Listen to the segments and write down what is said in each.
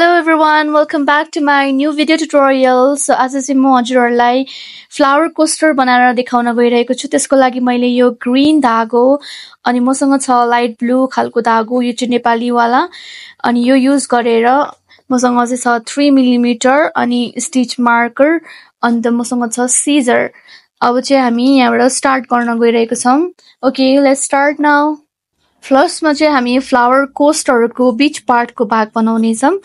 Hello everyone, welcome back to my new video tutorial. So आज चाहिँ म हजुरहरुलाई flower coaster बनाएर देखाउन गइरहेको छु। त्यसको लागि मैले यो ग्रीन धागो अनि मसँग छ लाइट ब्लू खालको धागो, यो चाहिँ नेपाली वाला, अनि यो युज गरेर मसँग चाहिँ छ 3 मिलिमिटर अनि स्टिच मार्कर, अनि मसँग छ सिजर। अब चाहिँ हामी यहाँबाट स्टार्ट गर्न गइरहेको छौं। Okay, let's start now. फर्स्टमा चाहिँ हामी फ्लावर कोस्टहरुको बीच पार्टको भाग बनाउने छौं,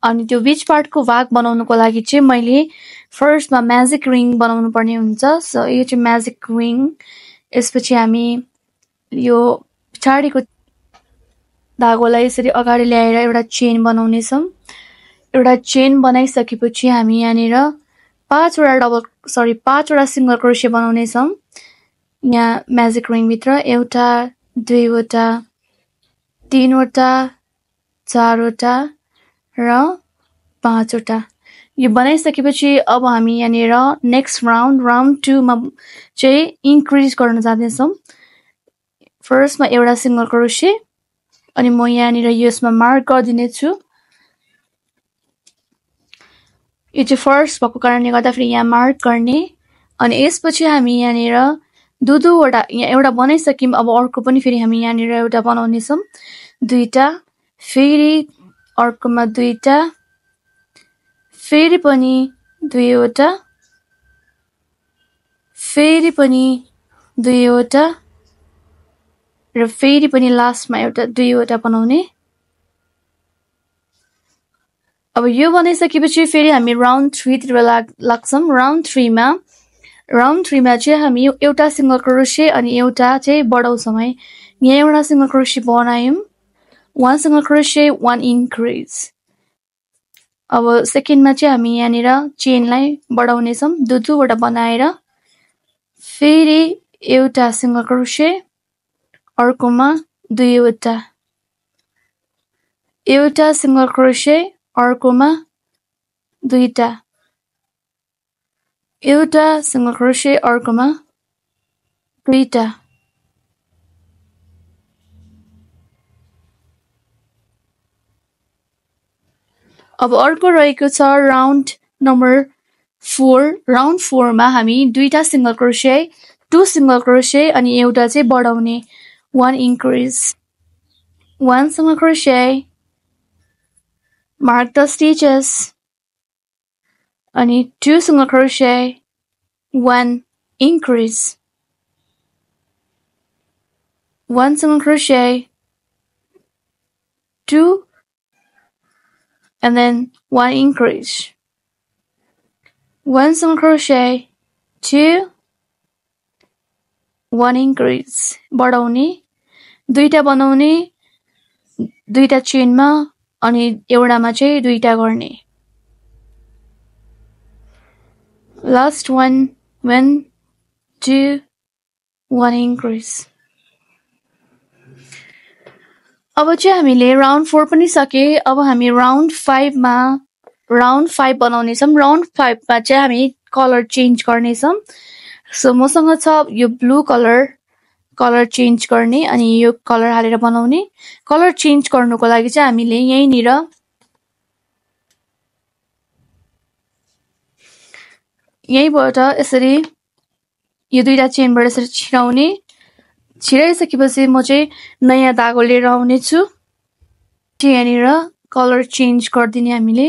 अनि त्यो बीच पार्टको भाग बनाउनको लागि चाहिँ मैले फर्स्टमा म्याजिक रिङ बनाउनु पर्ने हुन्छ। सो यो चाहिँ म्याजिक रिङ। यसपछि हामी यो पछाडीको धागोलाई यसरी अगाडि ल्याएर एउटा चेन बनाउने छौं। एउटा चेन बनाइसकेपछि हामी यहाँनिर 5 वटा सिंगल क्रोशे बनाउने छौं। यहाँ म्याजिक रिङ भित्र 1 2 वटा 3 वटा 4 वटा र 5 वटा। यो बनाइसकेपछि अब हामी यहाँनिर नेक्स्ट राउन्ड 2 मा चाहिँ इन्क्रिज गर्न जाँदै छौं। फर्स्टमा एउटा सिंगल क्रोशे अनि म यहाँनिर यसमा मार्क गर्दिने छु। यो चाहिँ फर्स्ट भएको कारणले गर्दा फेरि यहाँ मार्क गर्ने, अनि यसपछि हामी यहाँनिर दुईवटा यहाँ एउटा बनाइसक्यौं। अब अर्को पनि फेरि हामी यहाँनिर एउटा बनाउने छौं। दुईटा, फेरि अर्कोमा दुईटा, फेरि पनि दुईवटा, फेरि पनि दुईवटा र फेरि पनि लास्टमा एउटा दुईवटा बनाउने। अब यो बनाइसकेपछि फेरि हामी राउन्ड 3 तिर लाग्छौं। राउन्ड 3 मा चाहिँ हामी एउटा सिंगल क्रोशे अनि एउटा चाहिँ बढाउँछौं है। यहाँ एउटा सिंगल क्रोशे बनायौं, 1 सिंगल क्रोशे 1 इन्क्रिज। अब सेकेन्डमा चाहिँ हामी यहाँनिर चेनलाई बढाउने छौं, दुईवटा बनाएर फेरि एउटा सिंगल क्रोशे, अर्कोमा दुईवटा, एउटा सिंगल क्रोशे, अर्कोमा दुईटा, एउटा सिंगल क्रोशे, अर्कोमा दुईटा। अब अर्को रहेको छ राउन्ड नम्बर 4। राउन्ड 4 मा हामी दुईटा सिंगल क्रोशे, 2 सिंगल क्रोशे अनि एउटा चाहिँ बढाउने, 1 increase. 1 single crochet, mark the stitches, अनि 2 single crochet, 1 increase, 1 single crochet, 2 and then 1 increase, 1 single crochet, 2 1 increase, बढाउने, दुईटा बनाउने, दुईटा चेनमा अनि एउटामा चाहिँ दुईटा गर्ने। Last 1 2 1 increase। अब चाहिँ हामीले राउन्ड 4 पनि सके। अब हामी राउन्ड 5 बनाउने छौं। राउन्ड 5 मा चाहिँ हामी कलर चेन्ज गर्ने छौं। सो मसँग छ यो ब्लू कलर चेन्ज गर्ने अनि यो कलर हालेर बनाउने। कलर चेन्ज गर्नको लागि चाहिँ हामीले यहीँनिर यहीबाट यसरी यो दुईटा चेनबाट यसरी छिराउने। छिराइसकेपछि म चाहिँ नयाँ धागो लिएर आउने छु। यहाँनिर कलर चेन्ज गर्दिने हामीले।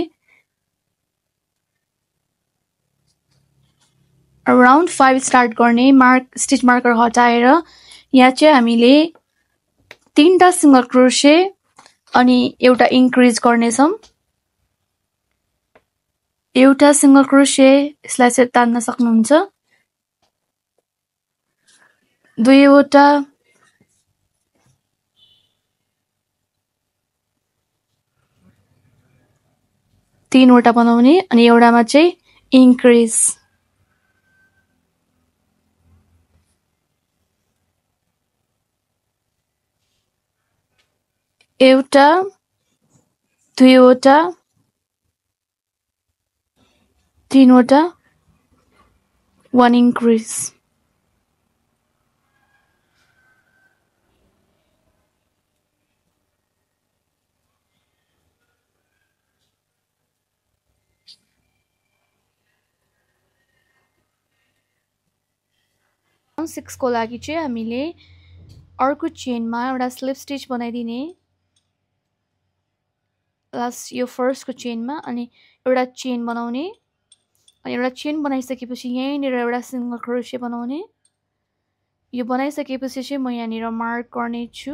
राउन्ड 5 स्टार्ट गर्ने, स्टिच मार्कर हटाएर यहाँ चाहिँ हामीले 3टा सिंगल क्रोशे अनि एउटा इन्क्रिज गर्ने छौं। एउटा सिंगल क्रोशे, यसलाई चाहिँ तान्न सक्नुहुन्छ, दुईवटा, तीनवटा बनाउने अनि एउटामा चाहिँ इन्क्रिज। एउटा, दुईवटा, तीनवटा, 1 इन्क्रिज। 6 को लागि चाहिँ हामीले अर्को चेनमा एउटा स्लिप स्टिच बनाइदिने लास्ट यो फर्स्टको चेनमा अनि एउटा चेन बनाउने अनि एउटा चेन बनाइसकेपछि यहीँनिर एउटा सिंगल क्रोशे बनाउने यो बनाइसकेपछि चाहिँ म यहाँनिर मार्क गर्ने छु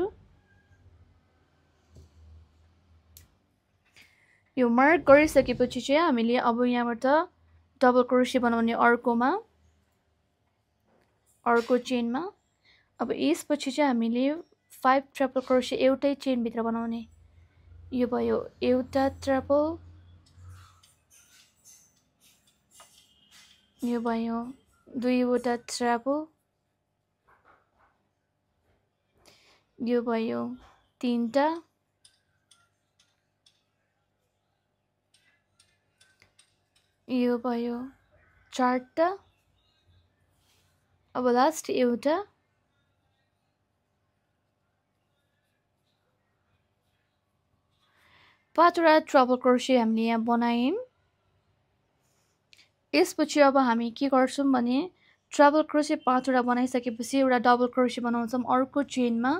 यो मार्क गरिसकेपछि चाहिँ हामीले अब यहाँबाट डबल क्रोशे बनाउने अर्को चेनमा अब यसपछि चाहिँ हामीले 5 ट्रिपल क्रोशे एउटै चेन भित्र बनाउने यो भयो एउटा ट्रिपल यो भयो दुईवटा ट्रिपल यो भयो तीनटा यो भयो चारटा अब लास्ट एउटा पाँचवटा ट्रिपल क्रोशे हामीले यहाँ बनायौं यसपछि अब हामी के गर्छौं भने ट्रिपल क्रोशे 5वटा बनाइसकेपछि एउटा डबल क्रोशे बनाउँछौं अर्को चेनमा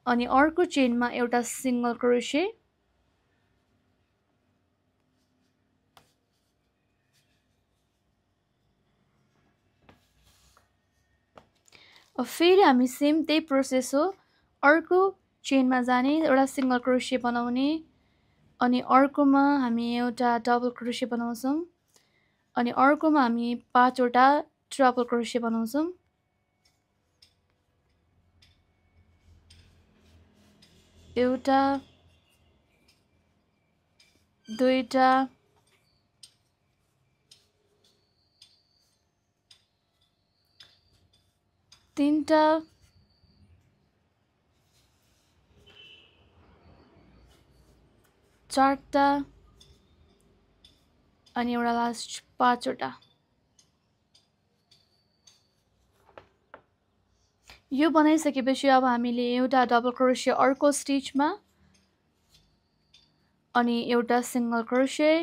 अनि अर्को चेनमा एउटा सिंगल क्रोशे अब फेरि हामी सेम त्यही प्रोसेस हो अर्को चेनमा जाने एउटा सिंगल क्रोशे बनाउने अनि अर्कोमा हामी एउटा डबल क्रोशे बनाउँछौं अनि अर्कोमा हामी 5वटा ट्रिपल क्रोशे बनाउँछौं एउटा दुईटा तीनटा चारटा अनि एउटा लास्ट 5वटा यो बनाइसकेपछि अब हामीले एउटा डबल क्रोशे अर्को स्टिचमा अनि एउटा सिंगल क्रोशे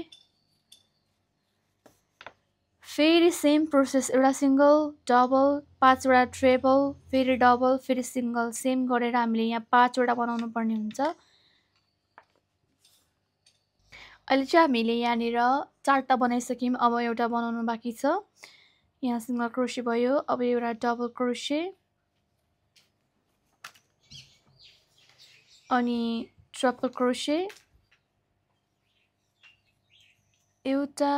फेरि सेम प्रोसेस एउटा सिंगल डबल 5वटा ट्रिपल फेरि डबल फेरि सिंगल सेम गरेर हामीले यहाँ 5वटा बनाउनु पर्ने हुन्छ अहिले चाहिँ हामीले यहाँनिर 4टा बनाइसक्यौं अब एउटा बनाउनु बाँकी छ यहाँ सिंगल क्रोशे भयो अब एउटा डबल क्रोशे अनि ट्रिपल क्रोशे एउटा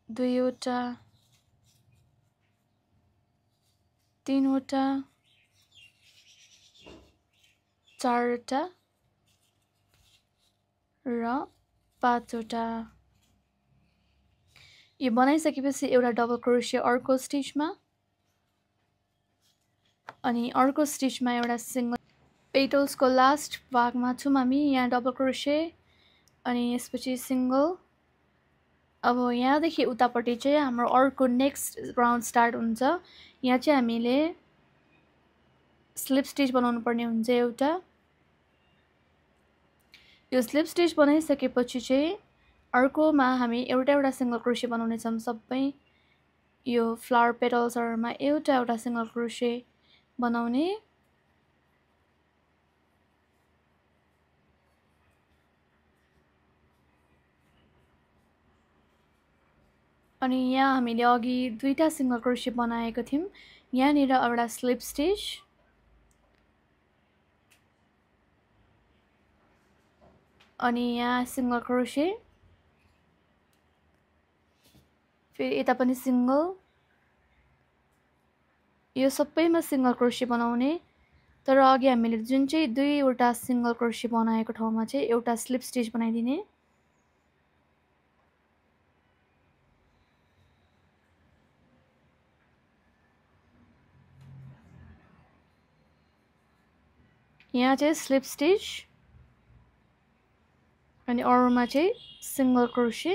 दुईवटा तीनवटा चारवटा र 5वटा यो बनाइसकेपछि एउटा डबल क्रोशे अर्को स्टिचमा अनि अर्को स्टिचमा एउटा सिंगल पेटल्सको लास्ट भागमा छौं हामी यहाँ डबल क्रोशे अनि यसपछि सिंगल अब यहाँदेखि उतापट्टि चाहिँ हाम्रो अर्को नेक्स्ट राउन्ड स्टार्ट हुन्छ यहाँ चाहिँ हामीले स्लिप स्टिच बनाउनु पर्ने हुन्छ एउटा यो स्लिप स्टिच बनाइसकेपछि चाहिँ अर्कोमा हामी एउटा सिंगल क्रोशे बनाउने छौं सबै यो फ्लावर पेटल्सहरुमा एउटा सिंगल क्रोशे बनाउने अनि यहाँ हामीले अघि दुईटा सिंगल क्रोशे बनाएको थियौं यहाँनिर एउटा स्लिप स्टिच अनि यहाँ सिंगल क्रोशे फेरि यता पनि सिंगल यो सबैमा सिंगल क्रोशे बनाउने तर अघि हामीले जुन चाहिँ दुईवटा सिंगल क्रोशे बनाएको ठाउँमा चाहिँ एउटा स्लिप स्टिच बनाइदिने यहाँ चाहिँ स्लिप स्टिच अनि अरूमा चाहिँ सिंगल क्रोशे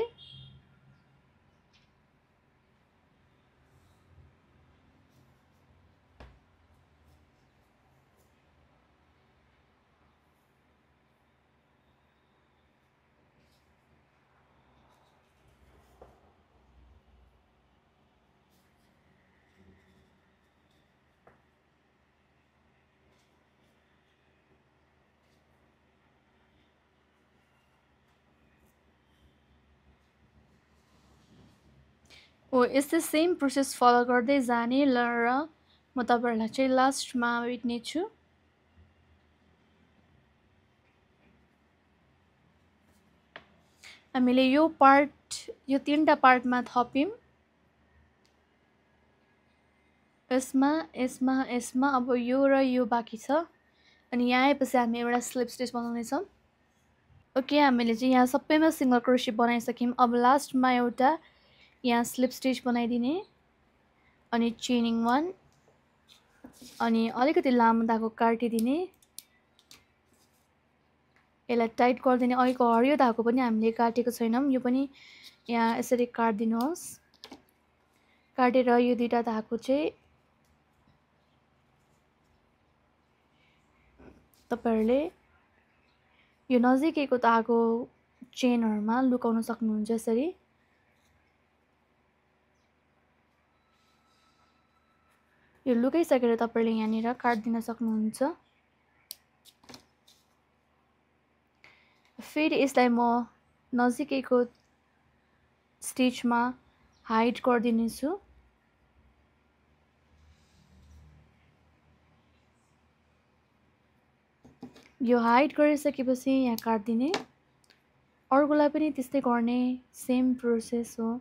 हो यस्तै सेम प्रोसेस फलो गर्दै जाने ल र म तपाईँहरूलाई चाहिँ लास्टमा भेट्नेछु। हामीले यो 3टा पार्टमा थप्यौँ। यसमा अब यो र यो बाँकी छ। अनि यहाँ आएपछि हामी एउटा स्लिप स्टिच बनाउनेछौँ। ओके हामीले चाहिँ यहाँ सबैमा सिङ्गल क्रोसिया बनाइसक्यौँ। अब लास्टमा एउटा यहाँ स्लिप स्टिच बनाइदिने अनि चेनिङ 1 अनि अलिकति लामो धागो काटिदिने, यसलाई टाइट गरिदिने। अहिलेको हरियो धागो पनि हामीले काटेको छैनौँ, यो पनि यहाँ यसरी काटिदिनुहोस्। काटेर यो दुईटा धागो चाहिँ तपाईहरुले यो नजिकैको धागो चेनहरुमा लुकाउन सक्नुहुन्छ। यसरी यो लुकाइसकेर तपाईहरुले यहाँनिर काट्दिन सक्नुहुन्छ। फेरि यसलाई म नजिकैको स्टिचमा हाइड गरिदिनेछु। यो हाइड गरिसकेपछि यहाँ काट्दिने। अर्कोलाई पनि त्यस्तै गर्ने, सेम प्रोसेस हो।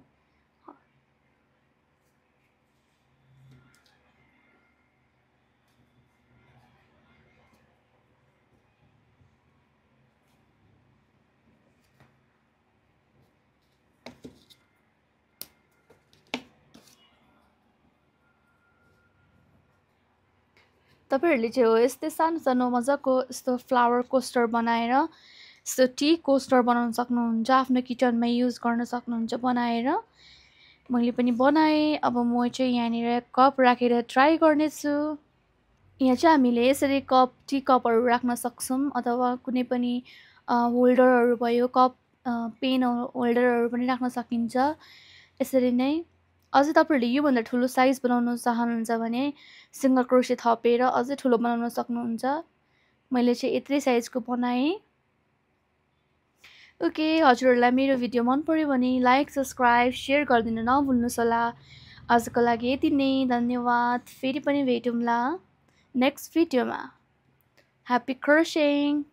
तपाईहरुले चाहिँ हो यस्तै सानो सानो मजाको यस्तो फ्लावर कोस्टर बनाएर यस्तो टी कोस्टर बनाउन सक्नुहुन्छ। आफ्नो किचनमा युज गर्न सक्नुहुन्छ बनाएर। मैले पनि बनाएँ। अब म चाहिँ यहाँनिर कप राखेर ट्राई गर्नेछु। यहाँ चाहिँ हामीले यसरी कप टी कपहरू राख्न सक्छौँ अथवा कुनै पनि होल्डरहरू भयो, कप पेन होल्डरहरू पनि राख्न सकिन्छ। यसरी नै अझै तपाईहरुले योभन्दा ठुलो साइज बनाउन चाहनुहुन्छ भने सिंगल क्रोसिया थपेर अझै ठुलो बनाउन सक्नुहुन्छ। मैले चाहिँ यत्रै साइजको बनाएँ। ओके हजुरहरूलाई मेरो भिडियो मन पर्यो भने लाइक, सब्स्क्राइब, शेयर गरिदिन नभुल्नुहोस् होला। आजको लागि यति नै, धन्यवाद। फेरि पनि भेटौँला नेक्स्ट भिडियोमा। ह्याप्पी क्रोशिङ।